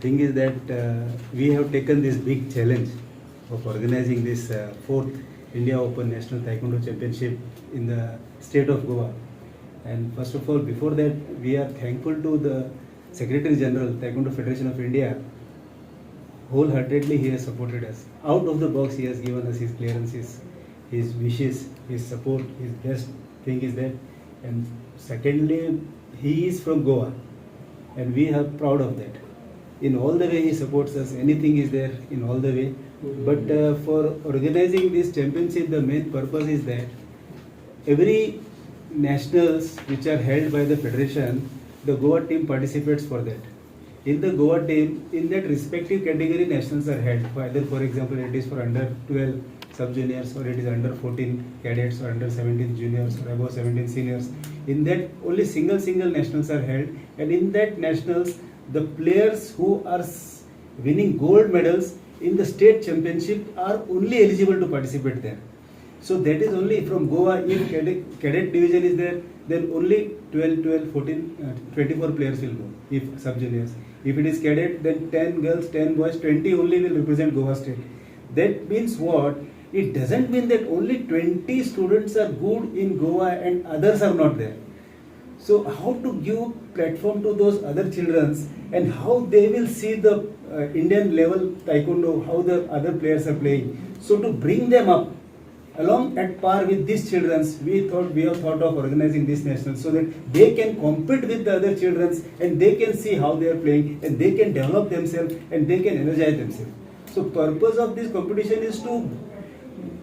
Thing is that we have taken this big challenge of organizing this fourth India Open National Taekwondo Championship in the state of Goa. And first of all, before that, we are thankful to the Secretary General, Taekwondo Federation of India. Wholeheartedly, he has supported us. Out of the box, he has given us his clearances, his wishes, his support, his best thing is that. And secondly, he is from Goa, and we are proud of that. In all the way he supports us, anything is there in all the way. But for organizing this championship, the main purpose is that every nationals which are held by the federation, the Goa team participates for that. In the Goa team, in that respective category, nationals are held. For either, for example, it is for under 12 sub juniors, or it is under 14 cadets, or under 17 juniors, or above 17 seniors. In that, only single single nationals are held, and in that nationals, the players who are winning gold medals in the state championship are only eligible to participate there. So that is only from Goa. If cadet division is there, then only 12, 12, 14, 24 players will go if sub juniors. If it is cadet, then 10 girls, 10 boys, 20 only will represent Goa state. That means what? It doesn't mean that only 20 students are good in Goa and others are not there. So how to give platform to those other children and how they will see the Indian level taekwondo, how the other players are playing. So to bring them up along at par with these children, we have thought of organizing this national so that they can compete with the other children and they can see how they are playing and they can develop themselves and they can energize themselves. So purpose of this competition is to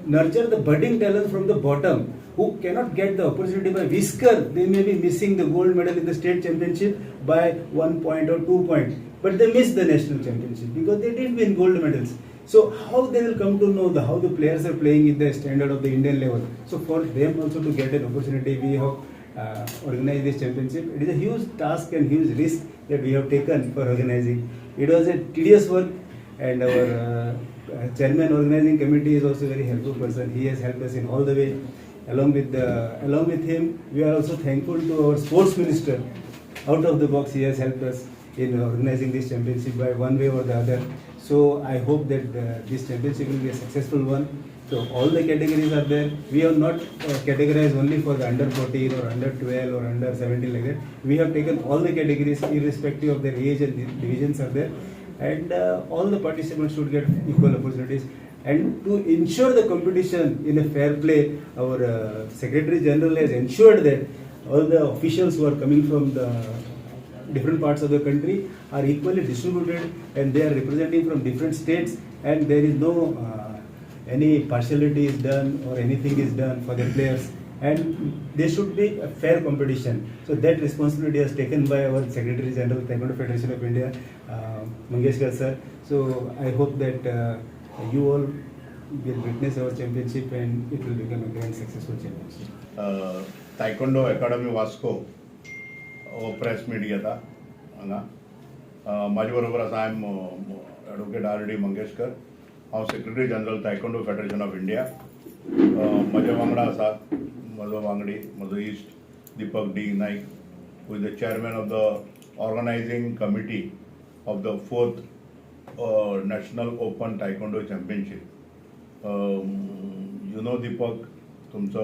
nurture the budding talent from the bottom who cannot get the opportunity by whisker. They may be missing the gold medal in the state championship by 1 point or 2 point, but they miss the national championship because they didn't win gold medals. So how they will come to know the how the players are playing in the standard of the Indian level? So for them also to get an opportunity, we have organized this championship. It is a huge task and huge risk that we have taken for organizing. It was a tedious work, and our chairman organizing committee is also a very helpful person. He has helped us in all the way. Along with him, we are also thankful to our sports minister. Out of the box, he has helped us in organizing this championship by one way or the other. So I hope that this championship will be a successful one. So all the categories are there. We have not categorized only for the under 14 or under 12 or under 17 like that. We have taken all the categories irrespective of their age, and the divisions are there, and all the participants should get equal opportunities. And to ensure the competition in a fair play, our Secretary General has ensured that all the officials who are coming from the different parts of the country are equally distributed and they are representing from different states, and there is no any partiality is done or anything is done for the players, and there should be a fair competition. So that responsibility is taken by our Secretary General, Taekwondo Federation of India, Mangeshkar sir. So I hope that you all will witness our championship and it will become a grand successful championship. Taekwondo academy Vasco हो press मीट घेता हांगा. म्हाजे बरोबर आसा, I am Advocate R D Mangeshkar. हांव Secretary General, Taekwondo Federation of India. म्हज्या वांगडा आसा म्हजो वांगडी, म्हजो इश्ट Deepak D Naik, who is the chairman of the organizing committee of the fourth National Open Taekwondo Championship. You know Deepak, तुमचो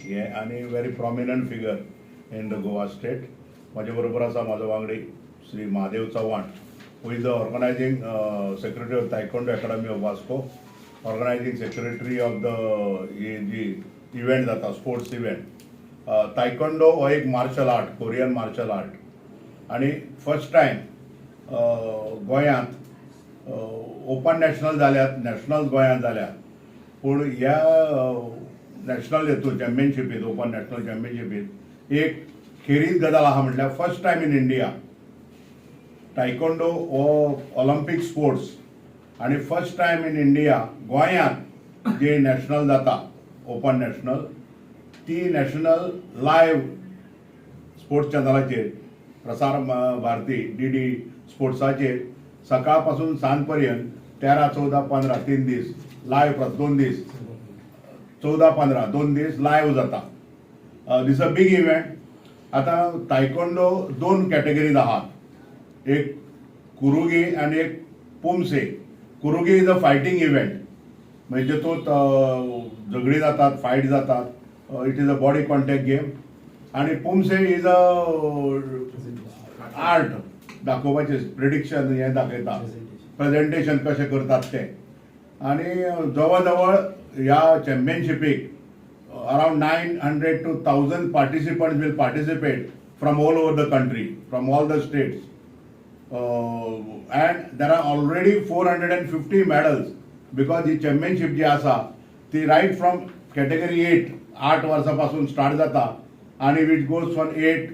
हें आनी very prominent figure in the Goa state. म्हाजे बरोबर आसा म्हाजो वांगडी Shri Mahadev Chavan, who is the organizing secretary of Taekwondo Academy of Vasco, organizing secretary of the he ji event जाता, sports event. तायकोंडो हो एक martial art, Korean martial art, आनी first time गोंयांत ओपन नॅशनल जाल्यात, नॅशनल गोंयांत जाल्यात, पूण ह्या नॅशनल हेतून चॅम्पियनशिपीत, ओपन नॅशनल चॅम्पियनशिपीत एक खेरीत गजाल आहा, म्हटल्यार first time in India taekwondo हो ऑलिम्पीक स्पोर्ट्स आणि फर्स्ट टायम इन इंडिया गोंयांत जे नॅशनल जाता, ओपन नॅशनल, ती national live sports चॅनलाचेर, Prasar Bharati, DD स्पोर्ट्साचेर सकाळ पासून सांज पर्यंत 13, 14, 15, 3 दीस लायव्ह, 2 दीस, 14, 15, 2 दीस लायव्ह जाता. This a big event. आतां तायकोंडो दोन कॅटेगरीज आहात. एक कुरुगी आनी एक poomsae. Kyorugi is a fighting event, म्हणजे जितूंत झगडी जातात, फायट जातात. It is a body contact game. आणि पुमसे is a art दाखोवपाचें, प्रिडिक्शन हें दाखयता, प्रेझेंटेशन कशें करतात तें. आनी जवळ जवळ ह्या चॅम्पियनशिपीक around 900 to 1000 participant will participate from all over the country, from all the states, and there are already 450 medals, because he championship जी आसा ती रायट फ्रॉम कॅटेगरी एट, 8 वर्सां पासून स्टार्ट जाता आनी which goes from 8,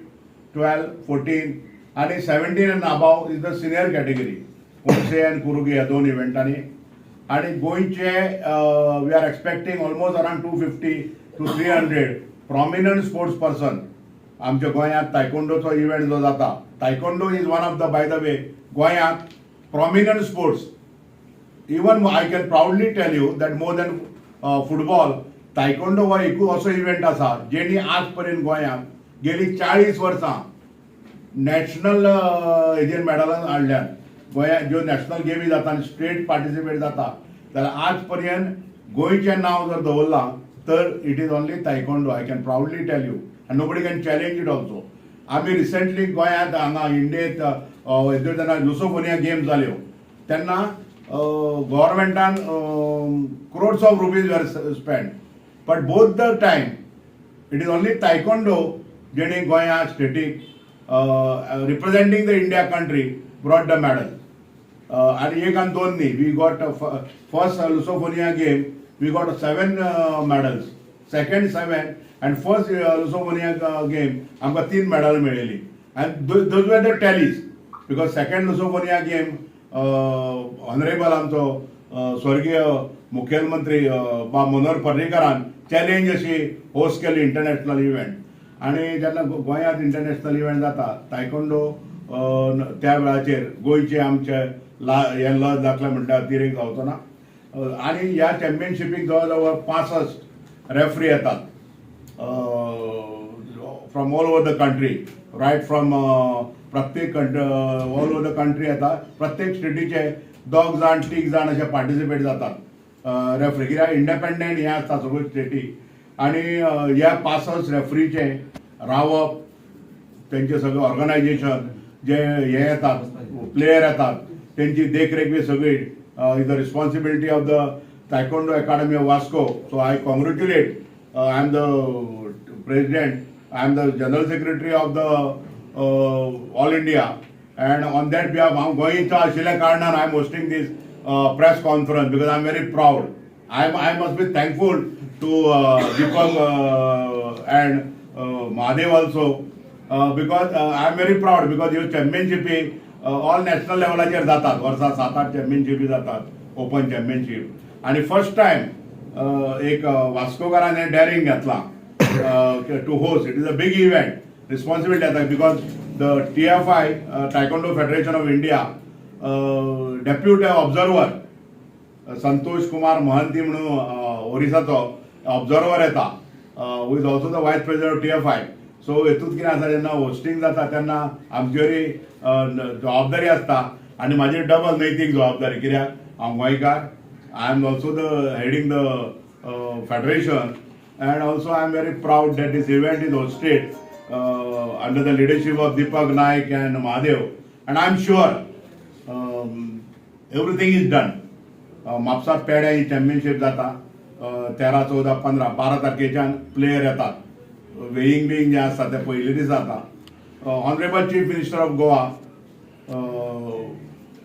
12, 14 आनी 17 and above is the senior category, poomsae and kyorugi ह्या दोन इव्हेंटांनी. आणि गोंयचे we are expecting almost around 250 to 300 prominent sports person. आमच्या गोंयांत तायकोंडोचो इव्हेंट जो जाता, taekwondo is one of the, by the way, गोंयांत prominent sports. Even I can proudly tell you that more than football, taekwondo हो एकूच असो event आसा जेणी आज पर्यंत गोंयांत गेली 40 वर्सां नॅशनल हेजेर मेडलां हाडल्यात. गोंयांत ज्यो नॅशनल गेमी जाता आनी स्टेट पार्टिसिपेट जाता जाल्यार आज पर्यंत गोंयचें नांव जर दवरलां तर it is only taekwondo. I can proudly tell you and nobody can challenge it also. आमी रिसेंटली गोंयांत हांगा इंडियेंत हेतून जेन्ना लुसोफोनिया गेम जाल्यो तेन्ना गव्हर्मेंटान crores of rupees were spend, but both the time it is only taekwondo जेणे गोंया static representing the India country brought the medal. आणि एक आणि दोन न्ही, we got first Lusofonia game, we got seven medals, second seven, and first Lusofonia game आमकां तीन medal मेळ्ळेली. And those were the tallies, because second Lusofonia game honourable आमचो स्वर्गीय मुखेलमंत्री बा मनोहर पर्रीकरान चॅलेंज अशी होस्ट केली इंटरनॅशनल इव्हेंट. आणि जेन्ना गोंयांत इंटरनॅशनल इव्हेंट जाता तायकोंडो, त्या वेळाचेर गोंयचे आमचे ला हे लज दाखले म्हणल्यार अतिरेक जावचो ना. आणि ह्या चॅम्पियनशिपीक जवळ जवळ 65 रेफरी येतात from all over the country, right from प्रत्येक ऑल ओवर the country येता. प्रत्येक स्टेटीचे दोग जाण, तीग जाण अशे पार्टिसिपेट जातात रेफरी, कित्याक इंडिपेंडंट हें आसता सगळ्यो स्टेटी. आणि ह्या 65 रेफरीचे रावप, तेंचे सगळें ऑर्गनायझेशन, जे हे येतात, प्लेयर येतात, तेंची देखरेख बी सगळी is the responsibility of the Taekwondo Academy of Vasco. So I congratulate. I am the president, I am the general secretary of the All India, and on that behalf, हांव गोंयचो आशिल्ल्या कारणान I am hosting this press conference because I am very proud. I must be thankful to Deepak and Mahadev also, because I am very proud because ह्यो चॅम्पियनशिपी all national लेवलाचेर जातात. वर्सा सात आठ चॅम्पियनशिपी जातात, ओपन चॅम्पियनशीप. आनी फर्स्ट टायम एक वास्कोकारान हें डॅरिंग घेतलां to host. It is a big event, responsibility आसा, because the TFI, Taekwondo Federation of India, deputy observer Santosh Kumar Mohanty म्हणून ओरिसाचो ऑब्झर्वर येता, who is also the vice president of TFI. So हेतूंत कितें आसा, जेन्ना hosting जाता तेन्ना आमचेरूय जबाबदारी आसता आनी म्हाजी डबल नैतीक जबाबदारी, कित्याक हांव गोंयकार. I am also the heading the federation, and also I am very proud that this event is hosted under the leadership of Deepak Naik and Mahadev, and I am sure everything is done. Mapusa पेड्या ही championship जाता. 13, 14, 15, 12 तारखेच्यान player येतात. Weighing being जें आसता तें पयलीं दीस जाता. Honourable Chief Minister of Goa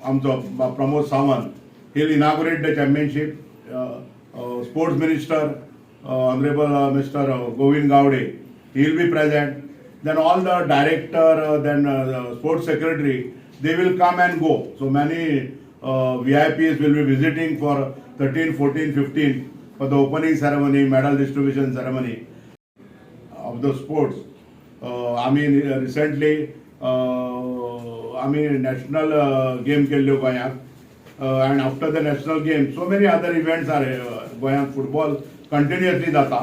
आमचो Pramod Sawant, he'll inaugurate the championship. Sports Minister, Honorable Mr. Govind Gaude, he will be present. Then all the director, then sports secretary, they will come and go. So many VIPs will be visiting for 13, 14, 15 for the opening ceremony, medal distribution ceremony of the sports. आमी recently आमी national game केल्ल्यो गोंयांत, and after the national game so many other events are गोंयांत. Football continuously जाता,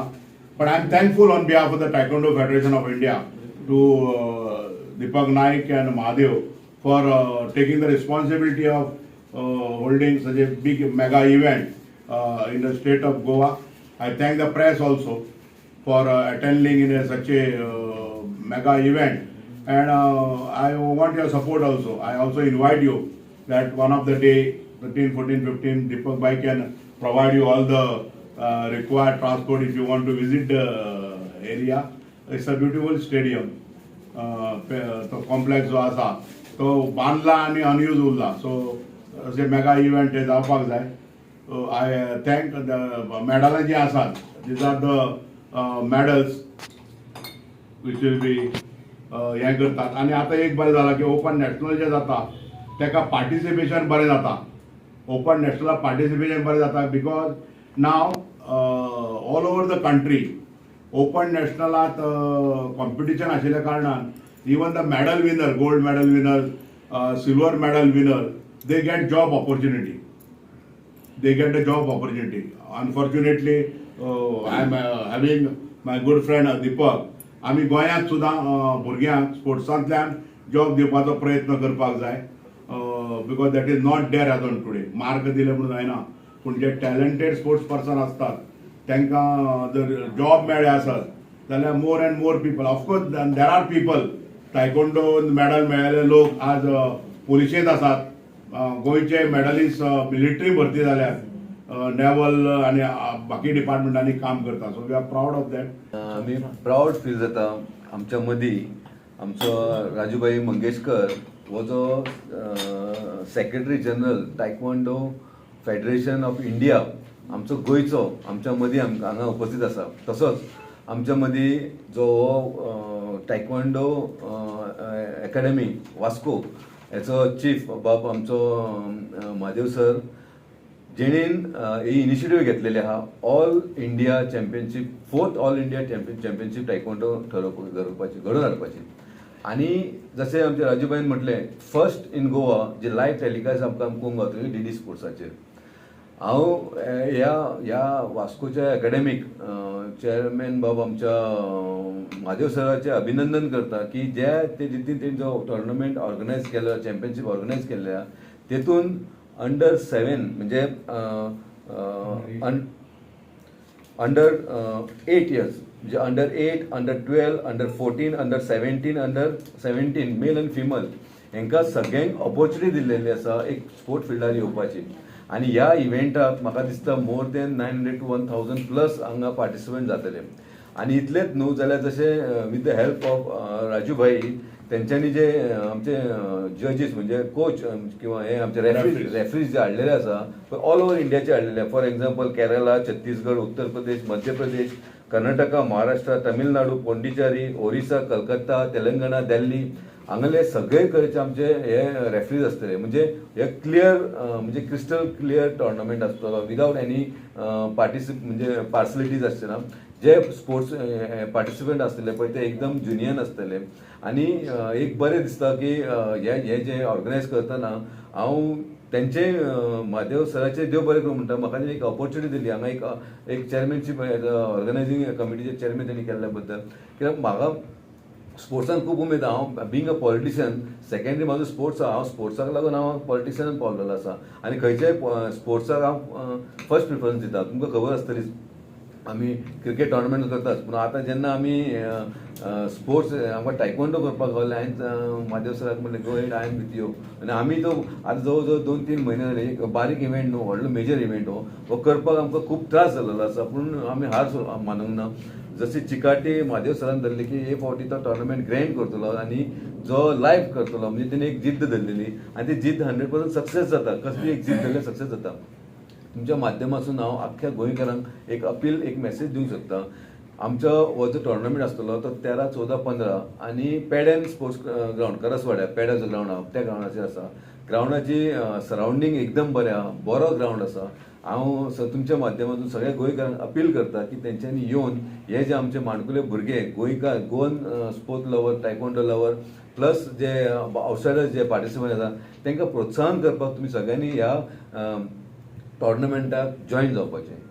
but I am thankful on behalf of the Taekwondo Federation of India to Deepak Naik and Mahadev. for taking the responsibility of holding such a big mega event in the state of Goa. I thank the press also for attending in such a mega event, and I want your support also. I also invite you that one of the day, 13, 14, 15, Deepak Bhai can provide you all the required transport if you want to visit the area. It's a beautiful stadium. तो complex जो आसा तो बांदला आनी unused उरला. So अशे mega event हे जावपाक जाय. I thank the मेडलां जी आसात, these are the medals which will be हें करतात. आनी आतां एक बरें जालां की ओपन नॅशनल जें जाता ताका पार्टिसिपेशन बरें जाता. ओपन नॅशनलाक पार्टिसिपेशन बरें जाता because now all over the country open नॅशनलात competition आशिल्ल्या कारणान even the medal winner, gold medal winner, silver medal winner, they get job opportunity, they get a job opportunity. Unfortunately, I am having my good friend Deepak. आमी गोंयांत सुद्दां भुरग्यांक स्पोर्ट्सांतल्यान job दिवपाचो प्रयत्न करपाक जाय because that is not there as on today. Mark दिले म्हणून जायना, पूण जे टॅलंटेड स्पोर्ट्स पर्सन आसतात तांकां जर जॉब मेळ्ळे आसत जाल्यार more and more people. Of course there are people, taekwondo medal मेळ्ळेले लोक आज पुलिशेंत आसात. गोंयचे मेडलिस्ट मिलिटरी भरती जाल्यात, नेवल आनी बाकी डिपार्टमेंटांनी काम करता. So we are proud of that. आमी प्रावड फील जाता. आमच्या मदीं आमचो राजूभाई मंगेशकर हो जो Secretary General, Taekwondo Federation of India, आमचो गोंयचो आमच्या मदीं आमकां हांगा उपस्थित आसा. तसोच आमच्या मदीं जो हो टायक्वांडो एकाडेमी वास्को हेचो चीफ बाब आमचो म्हादेव सर, जेणेन ही इनिशिएटीव घेतलेली आहा all India championship, fourth All India Championship Taekwondo ठरोवप घडोवपाची, घडोवन हाडपाची. आनी जशें आमचे राजूभाईन म्हटलें, first in Goa J live telecast आमकां पळोवंक गावतली डीडी स्पोर्ट्साचेर. हांव ह्या ह्या वास्कोच्या एकाडेमीक चेअरमॅन बाब आमच्या म्हादेव सराचें अभिनंदन करता की जे ते रितीन तेंचो टोर्नामेंट ऑर्गनायज केलो, चॅम्पियनशीप ऑर्गनायज केल्ले आहा, तेतून अंडर 7 म्हणजे अंडर 8 इयर्स, म्हणजे under 8, under 12, under 14, under 17, under 17 male आनी फिमेल हांकां सगळ्यांक ऑपॉर्च्युनिटी दिल्लेली आसा एक स्पोर्ट फिल्डार येवपाची. आनी ह्या इव्हेंटाक म्हाका दिसता more than 900 to 1000 plus हांगा पार्टिसिपंट जातले. आनी इतलेंच न्हू जाल्यार जशें with the help of Raju भाई तेंच्यांनी जे आमचे जजीस म्हणजे कोच किंवा हे आमचे रेफ्रीज Referees. Referees जे हाडलेले आसा, ऑल ओव्हर इंडियाचे हाडलेले, फॉर एक्झाम्पल केरला, छत्तीसगड, उत्तर प्रदेश, मध्य प्रदेश, कर्नाटका, महाराष्ट्र, तमिळनाडू, पोंडिचेरी, ओरिसा, कलकत्ता, तेलंगणा, दिल्ली, हांगाले सगळे कडेचे आमचे हे रेफ्रीज आसतले. म्हणजे हे क्लियर, म्हणजे क्रिस्टल क्लियर टोर्नामेंट आसतलो विदावट एनी पार्टिसिप म्हणजे पार्सलिटीज आसचे ना. जे स्पोर्ट्स पार्टिसिपंट आसतले पळय ते एकदम जुनियन आसतले. आनी एक बरें दिसता की हे हे जे ऑर्गनायज करतना हांव तेंचे म्हादेव सराचे देव बरें करूं म्हणटा, म्हाका एक ऑपॉर्च्युनिटी दिली हांगा एक एक चेअरमॅनशीप, ऑर्गनायझींग कमिटीचे चेअरमॅन तेणी केल्ल्या बद्दल. कित्याक म्हाका स्पोर्ट्सान खूब उमेद. हांव बींग अ पॉलिटिशियन, सेकेंडरी म्हाजो स्पोर्ट्स आहा. हांव स्पोर्ट्साक लागून हांव पॉलिटिशियनान पावलेलो आसा आनी खंयच्याय स्पोर्ट्साक हांव फर्स्ट प्रिफरन्स दिता. तुमकां खबर आसतली, आमी क्रिकेट टोर्नामेंट करतात, पूण आतां जेन्ना आमी स्पोर्ट्स आमकां टायक्वांडो करपाक गावलें, हांवें म्हादेव सराक म्हणलें, "Go ahead, I am with you." आनी आमी तो आतां जवळ जवळ 2-3 म्हयने जाले. एक बारीक इव्हेंट न्हू, व्हडलो मेजर इव्हेंट हो. हो करपाक आमकां खूब त्रास जाल्लो आसा, पूण आमी हार मानूंक ना. जशी चिकाटी म्हादेव सरान धरली की हे फावटी तो टोर्नामेंट ग्रँड करतलो आनी जो लायव्ह करतलो, म्हणजे तेणी एक जिद्द धरलेली आनी ती जिद्द 100% सक्सेस जाता. कसली एक जिद्द धरल्यार सक्सेस जाता. तुमच्या माध्यमातून हांव अख्ख्या गोंयकारांक एक अपील, एक मॅसेज दिवंक शकता. आमचो हो जो टोर्नामेंट आसतलो तो 13, 14, 15 आनी पेड्यान स्पोर्ट्स ग्रावंड, करसवाड्या पेड्याचो ग्रावंड आहा, त्या ग्रावंडाचेर आसा. ग्रावंडाची सरावंडींग एकदम बरें आहा, बरो ग्रावंड आसा. हांव तुमच्या माध्यमातून सगळ्या गोंयकारांक अपील करता की तेंच्यांनी येवन हे जे आमचे माणकुले भुरगे गोंयकार, Goan sport lover, taekwondo lover, plus जे आवटसायडर्स जे पार्टिसिपंट आसा तांकां प्रोत्साहन करपाक तुमी सगळ्यांनी ह्या टोर्नामेंटाक जॉयन जावपाचें.